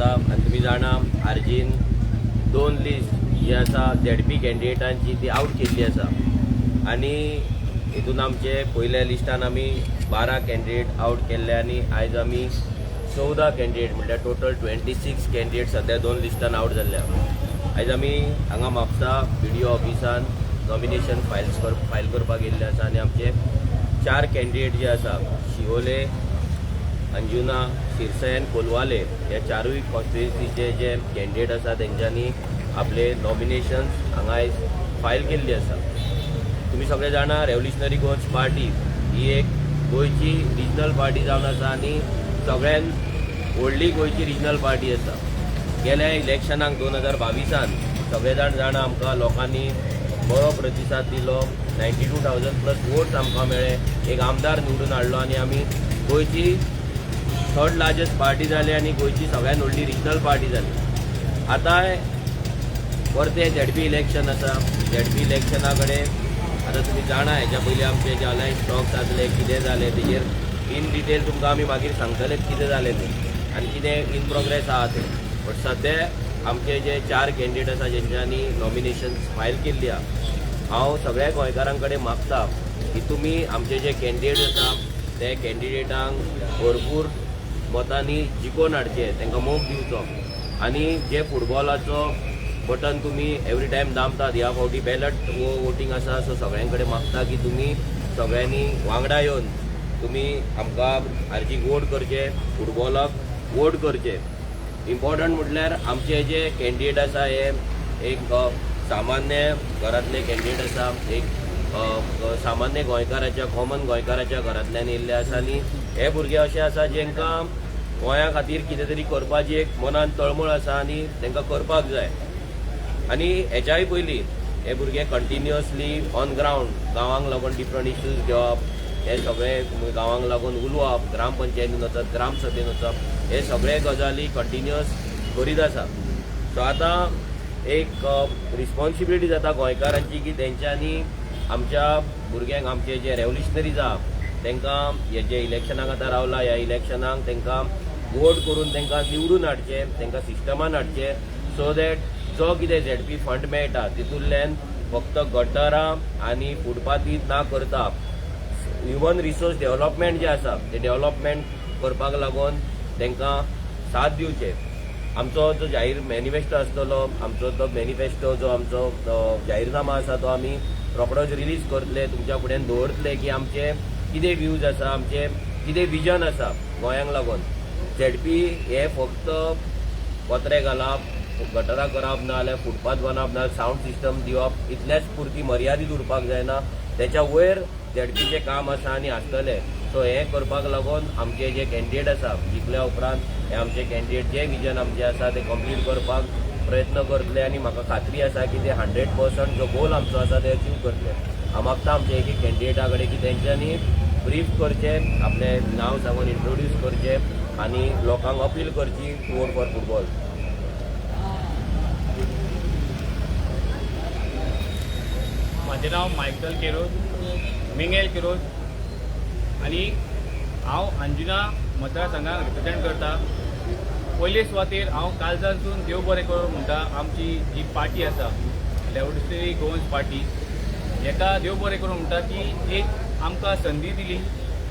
आसा आनी तुमी जाणा आरजीन दोन लिस्ट जी आसा झेडपी कॅन्डिडेटांची ती आवट केल्ली आसा आनी हितून आमचे पयल्या लिस्टान आमी 12 कॅन्डिडेट आवट केल्ले आनी आयज आमी 14 कॅन्डिडेट म्हणल्यार टोटल 26 कॅन्डिडेट सद्या दोन लिस्टान आवट जाल्ले आहा. आयज आमी हांगा म्हापसा BDO ऑफिसान नॉमिनेशन फायल करपाक येयल्ले आसा आनी आमचे 4 कॅन्डिडेट जे आसा शिवोले, अंजुना, शिरसाय आनी कोलवाले ह्या चारूय कॉन्स्टिट्युएन्सीचे जे कॅन्डिडेट आसा तेंच्यांनी आपले नॉमिनेशन्स हांगा आयज फायल केल्ली आसा. तुमी सगळे जाणा रेव्होल्युशनरी गोवन्स पार्टी ही एक गोंयची रिजनल पार्टी जावन आसा आनी सगळ्यान व्हडली गोंयची रिजनल पार्टी आसा. गेल्या इलेक्शनाक 2022 सगळे जाण जाणा आमकां लोकांनी बरो प्रतिसाद दिलो. 92,000 प्लस वोट्स आमकां मेळ्ळे, एक आमदार निवडून हाडलो आनी आमी गोंयची थर्ड लार्जस्ट पार्टी जाली आनी गोंयची सगळ्यान व्हडली रिजनल पार्टी जाली. आतां परतें झेडपी इलेक्शन आसा. झेडपी इलेक्शना कडेन आतां तुमी जाणा हेच्या पयलीं आमचे जे अलायन्स टॉक्स आसले कितें जालें तेजेर इन डिटेल तुमकां आमी मागीर सांगतले कितें जालें तें आनी कितें इन प्रोग्रेस आहा तें. बट सद्या आमचे जे 4 कॅन्डिडेट आसा जेंच्यांनी नॉमिनेशन फायल केल्ली आहा, हांव सगळ्या गोंयकारां कडेन मागता की तुमी आमचे जे कॅन्डिडेट आसा ते कॅन्डिडेटांक भरपूर मतांनी जिखोवन हाडचे, तांकां मोग दिवचो आनी जे फुटबॉलाचो बटन तुमी एवरी टायम दामतात ह्या फावटी बॅलट वोटींग आसा. सो सगळ्यां कडेन मागता की तुमी सगळ्यांनी वांगडा येवन तुमी आमकां आरजीक वोट करचे, फुटबॉलाक वोट करचे. इम्पॉर्टंट म्हटल्यार आमचे जे कॅन्डिडेट आसा हे एक सामान्य घरांतले कॅन्डिडेट आसा, एक सामान्य गोंयकाराच्या कॉमन गोंयकाराच्या घरांतल्यान येयल्ले आसा आनी हे भुरगे अशे आसा जेंकां गोंया खातीर कितें तरी करपाची एक मनान तळमळ आसा आनी तांकां करपाक जाय. आनी हेच्याय पयलीं हे भुरगे कंटिन्युअसली ऑन ग्रावंड गांवांक लागून डिफरंट इश्यूज घेवप, हे सगळे गांवांक लागून उलोवप, ग्रामपंचायतीन वचप, ग्रामसभेन वचप, हे सगळे गजाली कंटिन्युअस करीत आसा. सो आतां एक रिस्पॉन्सिबिलिटी जाता गोंयकारांची की तेंच्यांनी आमच्या भुरग्यांक, आमचे जे रेव्होल्युशनरीज आहा तांकां हे जे इलेक्शनाक आतां रावला ह्या इलेक्शनाक तांकां वोट करून तांकां निवडून हाडचे, तांकां सिस्टमान हाडचे, सो that जो कितें झेडपी फंड मेळटा तितूंतल्यान फक्त गटरां आनी फुटपाथी ना करता ह्युमन रिसोर्स डेव्हलपमेंट जे आसा ते डेव्हलपमेंट करपाक लागून तांकां साथ दिवचे. आमचो जो जाहीर मॅनिफेस्टो आसतलो, आमचो तो मॅनिफेस्टो जो आमचो जाहीरनामा आसा तो आमी रोखडोच रिलीज करतले, तुमच्या फुड्यान दवरतले की आमचे कितें व्यूज आसा, आमचे कितें विजन आसा गोंयांक लागून. झेडपी हे फक्त पत्रे घालप, गटरां करप, ना जाल्यार फुटपाथ बांदप, ना सावंड सिस्टम दिवप इतल्याच पुरती मर्यादीत उरपाक जायना. तेच्या वयर झेडपीचें काम आसा आनी आसतलें. सो हें करपाक लागून आमचे जे कॅन्डिडेट आसा जिखल्या उपरांत हे आमचे कॅन्डिडेट जे विजन आमचे आसा ते कंप्लीट करपाक प्रयत्न करतले आनी म्हाका खात्री आसा की ते 100% जो गोल आमचो आसा ते अचीव करतले. हांव मागता आमच्या एक एक कॅन्डिडेटा कडेन की तेंच्यांनी ब्रीफ करचें, आपलें नांव सांगून इंट्रोड्यूस करचें आनी लोकांक अपील करची टू वोट फॉर फुटबॉल. म्हाजें नांव मायकल केरोज, मिंगेल केरोज आनी हांव अंजुना मतदारसंघाक रिप्रेजेंट करता. पयले सुवातेर हांव कालजांतसून देव बरें करूं म्हणटा आमची जी पार्टी आसा रेव्होल्युशनरी गोवन्स पार्टी, हेका देव बरें करूं म्हणटा की एक आमकां संदी दिली,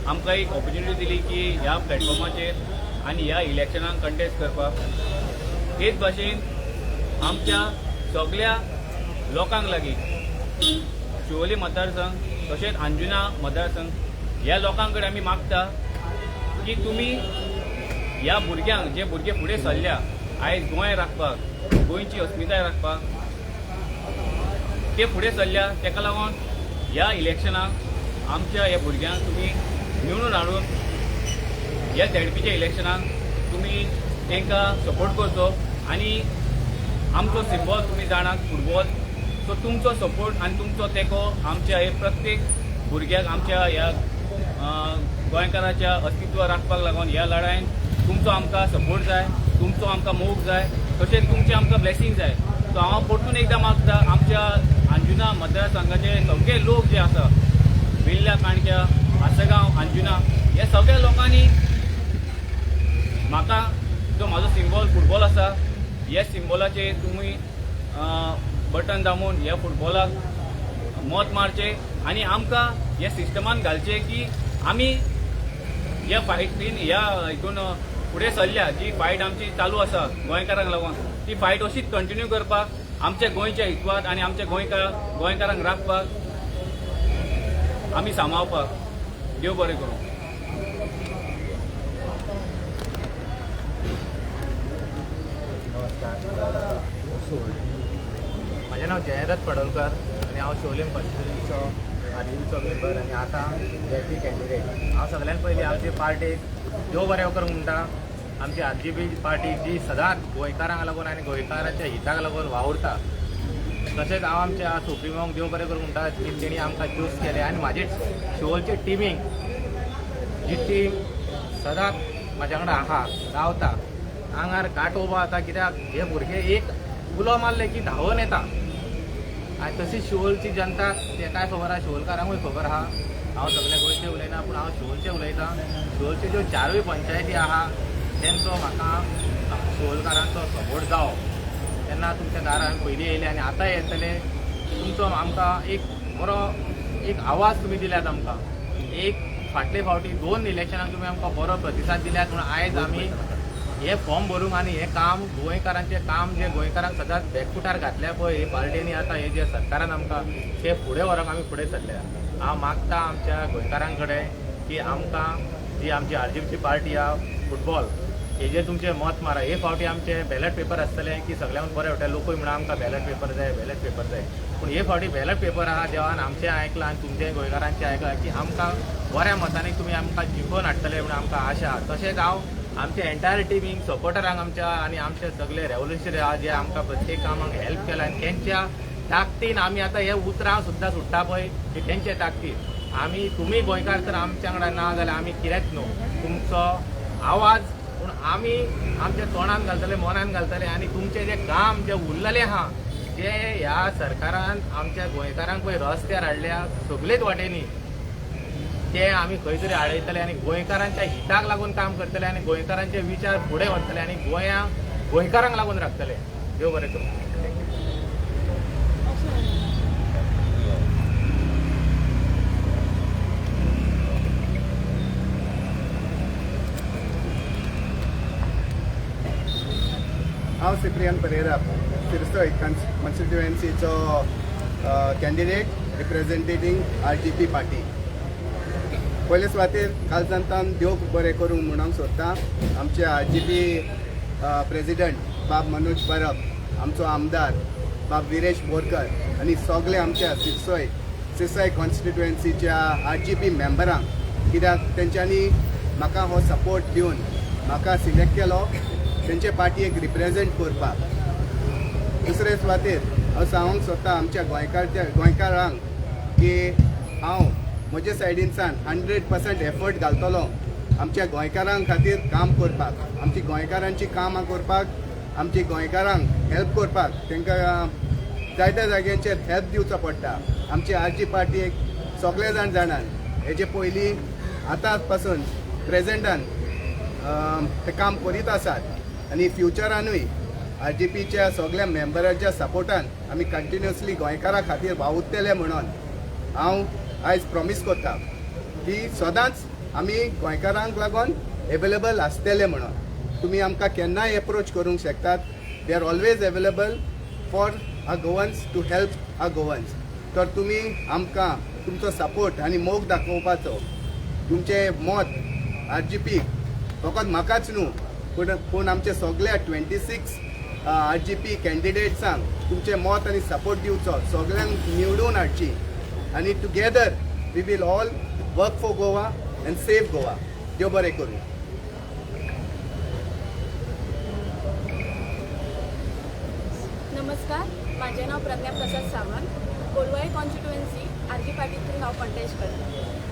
आमकां एक ऑपॉर्च्युनिटी दिली की ह्या प्लॅटफॉर्माचेर आनी ह्या इलेक्शनाक कंटेस्ट करपाक. तेच भाशेन आमच्या सगल्या लोकांक लागीं शिवोली मतदारसंघ तशेंच अंजुना मतदारसंघ ह्या लोकां कडेन आमी मागता की तुमी ह्या भुरग्यांक, जे भुरगे फुडें सरल्या आयज गोंय राखपाक, गोंयची अस्मिताय राखपाक ते फुडें सरल्या, तेका लागून ह्या इलेक्शनाक आमच्या ह्या भुरग्यांक तुमी निवडून हाडून ह्या झेडपीच्या इलेक्शनाक तुमी तांकां सपोर्ट करचो. आनी आमचो सिंबॉल तुमी जाणात फुटबॉल, सो तुमचो सपोर्ट आनी तुमचो तेंको आमच्या हे प्रत्येक भुरग्याक, आमच्या ह्या गोंयकाराच्या अस्तित्व राखपाक लागून ह्या लढायेन तुमचो आमकां सपोर्ट जाय, तुमचो आमकां मोग जाय, तशेंच तुमचें आमकां ब्लेसींग जाय. सो हांव परतून एकदां मागता आमच्या अंजुना मतदारसंघाचे सगळे लोक जे आसा, वेल्ल्या, काणक्या, आसगांव, अंजुना, ह्या सगळ्या लोकांनी म्हाका जो म्हाजो सिंबॉल फुटबॉल आसा आसा. ह्या सिम्बॉलाचेर तुमी बटन दामून ह्या फुटबॉलाक मत मारचें आनी आमकां ह्या सिस्टमान घालचें की आमी ह्या फायटीन ह्या हितून फुडें सरल्या. जी फायट आमची चालू आसा गोंयकारांक लागून, ती फायट अशीच कंटिन्यू करपाक, आमच्या गोंयच्या हितवात आनी आमच्या गोंयकारांक राखपाक आमी सांबाळपाक. देव बरें करूं. नमस्कार, म्हजें नांव जयरथ पडोलकर आनी हांव शिवोलीम कॉन्स्टिट्युन्सीचो आरजीपीचो मेंबर आनी आतां झेडपी कॅन्डिडेट. हांव सगळ्यान पयलीं आमचे पार्टीक देव बरें करूंक म्हणटा. आमची आरजीपी पार्टी जी सदांच गोंयकारांक लागून आनी गोंयकारांच्या हिताक लागून वावुरता. तशेंच हांव आमच्या सुप्रिमोक देव बरें करूंक म्हणटा की तेणी आमकां चूज केलें आनी म्हाजे शिवोलचे टिमीक, जी टीम सदांच म्हाज्या वांगडा आहा, रावता, आंगार कांटो उबो जाता, कित्याक हे भुरगे एक उलो मारले की धांवून येता. आनी तशीच शिवोलची जनता तेकाय खबर आहा, शिवोलकारांकूय खबर आहा. हांव सगल्या गोंयचें उलयना, पूण हांव शिवोलचें उलयतां. शिवोलच्यो ज्यो चारूय पंचायती आहा तेंचो म्हाका शिवोलकारांचो सपोर्ट जावो. तेन्ना तुमच्या दारान पयलीं येयले आनी आतां येतले. तुमचो आमकां एक बरो एक आवाज तुमी दिल्यात आमकां. एक फाटले फावटी 2 इलेक्शनाक तुमी आमकां बरो प्रतिसाद दिल्यात म्हणून आयज आमी हे फॉर्म भरूंक आनी हें काम, गोंयकारांचें काम जें गोंयकारांक सदांच बॅकफुटार घातल्या पळय हे पार्टींनी, आतां हे जे सरकारान आमकां ते फुडें व्हरूंक आमी फुडें सरल्या. हांव मागता आमच्या गोंयकारां कडेन की आमकां जी आमची आरजीपीची पार्टी आहा फुटबॉल हेजेर तुमचें मत मारा. हे फावटी आमचे बॅलट पेपर आसतले की सगळ्यांक बरें वाटता. लोकूय म्हणा आमकां बॅलट पेपर जाय, बॅलट पेपर जाय, पूण हे फावटी बॅलट पेपर आहा. देवान आमचें आयकलां आनी तुमचें गोंयकारांचें आयकलां की आमकां बऱ्या मतांनी तुमी आमकां जिखोवन हाडटले म्हणून आमकां आशा आहा. तशेंच हांव आमच्या एंटायर टिमीक, सपोर्टरांक आमच्या आनी आमचे सगळे रेवोल्युशनरी आहा जे आमकां प्रत्येक कामाक हेल्प केला आनी तेंच्या ताकदीन आमी आतां हे उतरां सुद्दां सुट्टा पळय की तेंच्या ताकदीन आमी, तुमी गोंयकार तर आमच्या वांगडा ना जाल्यार आमी कितेंच न्हू. तुमचो आवाज पूण आमी आमच्या तोंडान घालतले, मनान घालतले आनी तुमचें जें काम जें उरलेलें आहा जें ह्या सरकारान आमच्या गोंयकारांक पळय रस्त्यार हाडल्या सगळेच वाटेंनी, ते आमी खंय तरी आडयतले आनी गोंयकारांच्या हिताक लागून काम करतले आनी गोंयकारांचे विचार फुडें व्हरतले आनी गोंया गोंयकारांक लागून राखतले. देव बरें करूं. हांव Cyprian Pereira, सिरसय कॉन्स्टिट्युएन्सीचो candidate representing RGP party. पयले सुवातेर कालजांतान देव बरें करूंक म्हणूंक सोदता आमचे आरजीपी प्रेजिडंट बाब मनोज परब, आमचो आमदार बाब विरेश बोरकर आनी सगळे आमच्या सिरसय कॉन्स्टिट्युएन्सीच्या आरजीपी मेंबरांक, कित्याक तेंच्यांनी म्हाका हो सपोर्ट दिवन म्हाका सिलेक्ट केलो तेंचे पार्टीक रिप्रेजेंट करपाक. दुसरे सुवातेर हांव सांगूंक सोदता आमच्या गोंयकारांक की हांव म्हजे सायडीनसान 100% एफर्ट घालतलो आमच्या गोंयकारां खातीर काम करपाक, आमची गोंयकारांची कामां करपाक, आमची गोंयकारांक हेल्प करपाक. तांकां जायत्या जाग्यांचेर हेल्प दिवचो पडटा. आमची आरजी पार्टीक सगळे जाण जाणात हेजे पयलीं आतां पासून प्रेजेंटान ते काम करीत आसात आनी फ्युचरानूय आरजीपीच्या सगळ्या मेंबरांच्या सपोर्टान आमी कंटिन्युअसली गोंयकारां खातीर वावुरतले म्हणून हांव आयज प्रॉमीस करता की सदांच आमी गोंयकारांक लागून एवेलेबल आसतले म्हणून. तुमी आमकां केन्नाय एप्रोच करूंक शकतात. We are always available for our Goans to help our Goans. तर तुमी आमकां तुमचो सपोर्ट आनी मोग दाखोवपाचो, तुमचें मत आरजीपी फकत म्हाकाच न्हू पूण आमचे सगळ्या 26 आरजीपी कॅन्डिडेट्सांक तुमचें मत आनी सपोर्ट दिवचो, सगळ्यांक निवडून हाडची आनी together we will all work for Goa and save Goa. देव बरें करूं. नमस्कार, माझे नाव प्रज्ञा प्रसाद सावंत. कोलवाळे कॉन्स्टिट्युएन्सी आरजी पार्टीतून हांव कॉन्टेस्ट करता.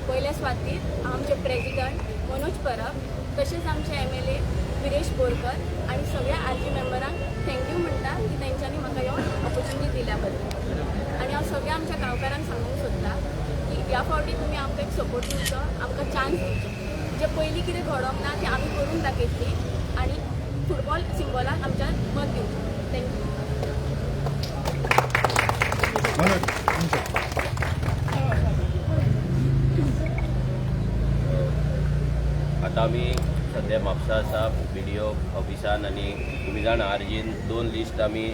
पयल्या सुवातीर हांव आमचे प्रेजिडंट मनोज परब तशेंच आमचे MLA Viresh Borkar आनी सगळ्या आरजी मेंबरांक thank you म्हणटा की तेंच्यांनी म्हाका येवन ऑपॉर्च्युनिटी दिल्या बद्दल. आनी हांव सगळ्या आमच्या गांवकारांक सांगूंक सोदता की ह्या फावटी तुमी आमकां एक सपोर्ट दिवचो, आमकां चान्स दिवचो. जे पयलीं कितें घडोंक ना तें आमी करून दाखयतली आनी फुटबॉल फुटबॉल सिम्बॉलाक आमच्या मत दिवचें. Thank you. Manoj, तुमचें. आतां आमी सद्या म्हापसा आसा बीडीओ ऑफिसान आनी तुमी जाणा आरजीन दोन लिस्ट आमी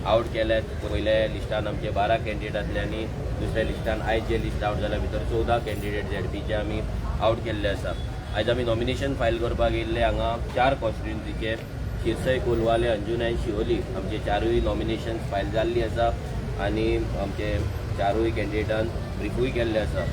आवट केल्यात. पयल्या लिस्टान आमचे 12 कॅन्डिडेट आसले आनी दुसऱ्या लिस्टान आयज जे लिस्ट आवट जाल्या भितर 14 कॅन्डिडेट झेडपीचे आमी आवट केल्ले आसा. आयज आमी नॉमिनेशन फायल करपाक येयल्ले हांगा 4 कॉन्स्टिट्युन्सीचे, शिरसय, कोलवाले, अंजुना आनी शिवोली. आमचे चारूय नॉमिनेशन फायल जाल्ली आसा आनी आमचे चारूय कॅन्डिडेटान ब्रिफूय केल्ले आसा.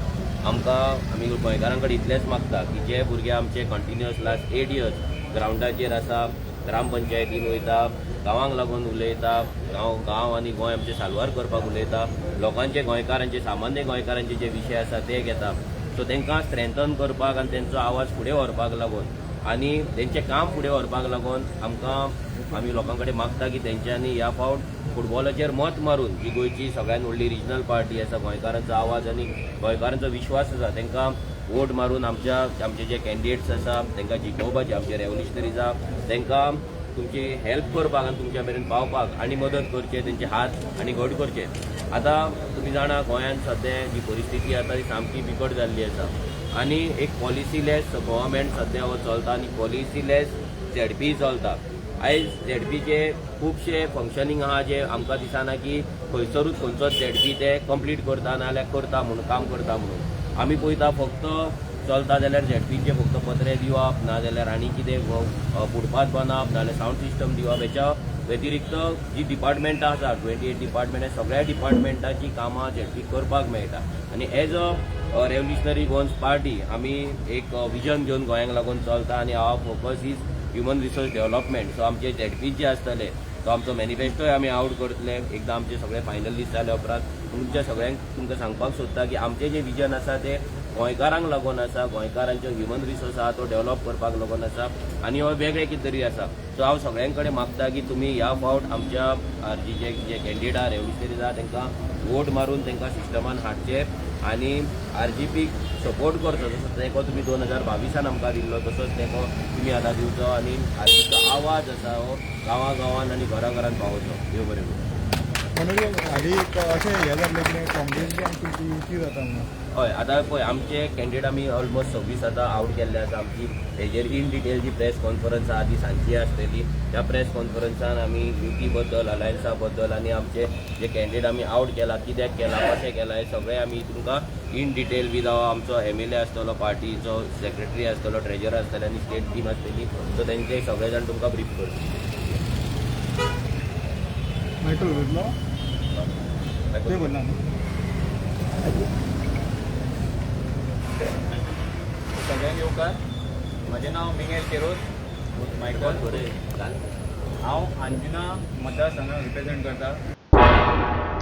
आमकां आमी गोंयकारां कडेन इतलेंच मागता की जे भुरगे आमचे कंटिन्युअस लास्ट 8 इयर्स ग्रावंडाचेर आसा, ग्रामपंचायतीन वयता, गांवांक लागून उलयता, गांव गांव आनी गोंय आमचें साल्वार करपाक उलयता, लोकांचे, गोंयकारांचे, सामान्य गोंयकारांचे जे विशय आसा ते घेता, सो तांकां स्ट्रेंथन करपाक आनी तेंचो आवाज फुडें व्हरपाक लागून आनी तेंचें काम फुडें व्हरपाक लागून आमकां आमी लोकां कडेन मागता की तेंच्यांनी ह्या फावट फुटबॉलाचेर मत मारून जी गोंयची सगळ्यान व्हडली रिजनल पार्टी आसा, गोंयकारांचो आवाज आनी गोंयकारांचो विश्वास आसा, तांकां वोट मारून आमच्या आमचे जे कॅन्डिडेट्स आसा तांकां जिखोवपाचे, आमचे रेव्होल्युशनरीज आसा तांकां तुमची हेल्प करपाक आनी तुमच्या मेरेन पावपाक आनी मदत करचे, तेंचे हात आनी घट करचे. आतां तुमी जाणा गोंयांत सद्या जी परिस्थिती आसा ती सामकी बिकट जाल्ली आसा आनी एक पॉलिसीलेस गव्हर्मेंट सद्या हो चलता आनी पॉलिसीलेस झेडपी चलता. आयज झेडपीचे खुबशे फंक्शनींग आहा जे आमकां दिसना की खंयसरूच खंयचोच झेडपी ते कंप्लीट करता नाजाल्यार करता म्हणून काम करता म्हणून. आमी पळयता फक्त चलता जाल्यार झेडपीचे फक्त पत्रे दिवप, नाजाल्यार आनी कितें फुटपाथ बांदप, नाजाल्यार सावंड सिस्टम दिवप. हेच्या व्यतिरिक्त जी डिपार्टमेंटां आसा, 28 डिपार्टमेंट, सगळ्या डिपार्टमेंटाची कामां झेडपी करपाक मेळटा. आनी as a Revolutionary Goans Party आमी एक विजन घेवन गोंयांक लागून चलता आनी our focus is human resource development. So आमचे झेडपी जे आसतले तो आमचो मॅनिफेस्टोय आमी आवट करतले एकदां आमचे सगळे फायनल लिस्ट जाल्या उपरांत. तुमच्या सगळ्यांक तुमकां सांगपाक सोदता की आमचें जें विजन आसा तें गोंयकारांक लागून आसा, गोंयकारांचो ह्युमन रिसोर्स आहा तो डेव्हलप करपाक लागून आसा आनी हो वेगळें कितें तरी आसा. सो हांव सगळ्यां कडेन मागता की तुमी ह्या फावट आमच्या आरजीचे जे कॅन्डिडेट आहा, रेव्होल्युशनरीज आहा, तांकां वोट मारून तांकां सिस्टमान हाडचे आनी आरजीपीक सपोर्ट करचो. जसो तेंको तुमी 2022 आमकां दिल्लो तसोच तेंको तुमी आतां दिवचो आनी आरजीचो आवाज आसा हो गांवा गांवान आनी घरा घरान पावोवचो. देव बरें करूं. मनोज, हालीं एक अशें हें जाल्लें कितें काँग्रेस बी आनी तुमची युती जाता म्हणून? हय, आतां पळय आमचे कॅन्डिडेट आमी ऑलमोस्ट 26 आतां आवट केल्ले आसा. आमची हेजेर इन डिटेल जी प्रेस कॉन्फरन्स आहा ती सांजची आसतली. त्या प्रेस कॉन्फरन्सान आमी युती बद्दल, अलायन्सा बद्दल आनी आमचे जे कॅन्डिडेट आमी आवट केला, कित्याक केला, कशें केला, हें सगळें आमी तुमकां इन डिटेल विथ आमचो एमएलए आसतलो, पार्टीचो सेक्रेटरी आसतलो, ट्रेजर आसतले आनी स्टेट टीम आसतली, सो तेंचे सगळे जाण तुमकां ब्रीफ करतले. मायकल उलयतलो? तुवें बोलना न्हू? सगळ्यांक येवकार. म्हजें नांव मिंगेल केरोज मायकल. हांव अंजुना मतदारसंघाक रिप्रेझेंट करता.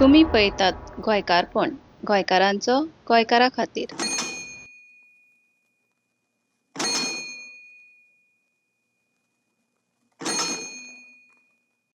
तुमी पळयतात गोंयकारपण, गोंयकारांचो गोंयकारा खातीर.